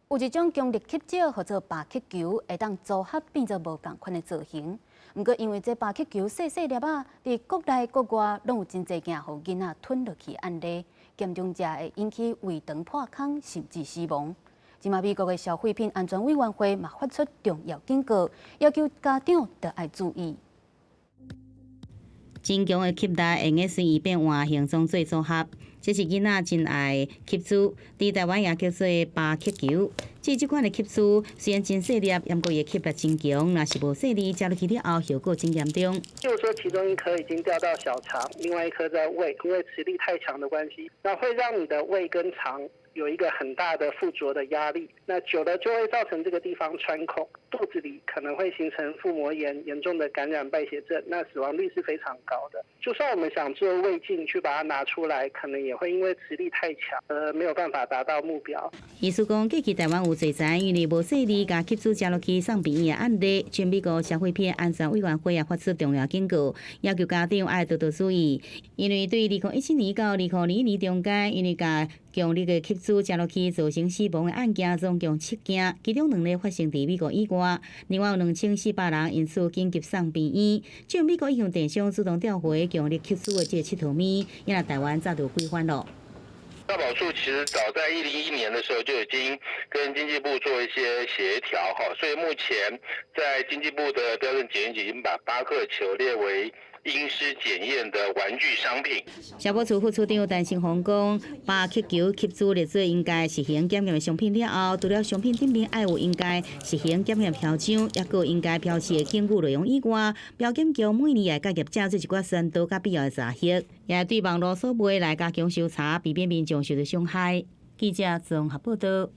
有一種強力吸石，號做巴克球，會當組合變做無仝款的造型。毋過因為這巴克球細細粒仔，佇國內國外攏有真濟件予囡仔吞落去的案例，嚴重者會引起胃腸破空，甚至死亡。這馬美國的消費品安全委員會嘛發出重要警告，要求家長著愛注意。真強的吸力會用隨意變換形狀做組合，這是囡仔真愛吸珠，佇台灣也叫做巴克球。這這款的吸珠雖然真細粒，毋過伊的吸力真強，若是無細膩，食落去了後，後果真嚴重。就是說，其中一顆已經掉到小腸，另外一顆在胃，因為磁力太強的關係，那會讓你的胃跟腸有一個很大的附着的壓力，那久了就會造成這個地方穿孔，肚子裡可能會形成腹膜炎、嚴重的感染敗血症，那死亡率是非常高的。就算我們想做胃鏡去把它拿出來，可能也會因為磁力太強，而沒有辦法達到目標。醫師講，過去台灣有濟災因為無細膩，共吸珠食落去送病院的案例，全美國消費品安全委員會也發出重要警告，要求家長愛多多注意，因為對2017年到2021年中間，因為共強力的吸珠食落去造成死亡的案件總共七件，其中兩例發生佇美國以外，另外有2400人因此緊急送病院。這美國已向電商主動調回強力吸珠的這個𨑨迌物，因為台灣早就規範囉。消保處其實早在101年的時候就已經跟經濟部做一些協調，哈，所以目前在經濟部的標準檢驗局已經把巴克球列為應施檢驗的玩具商品。消保處副處長陳勝鴻講，巴克球吸珠列做應該實行檢驗的商品了後，除了商品頂面愛有應該實行檢驗標章，抑閣應該標示的警語內容以外，標檢局每年也會佮業者做一寡宣導佮必要的查核，也對網路所賣來加強搜查，避免民眾受到傷害。記者綜合報導。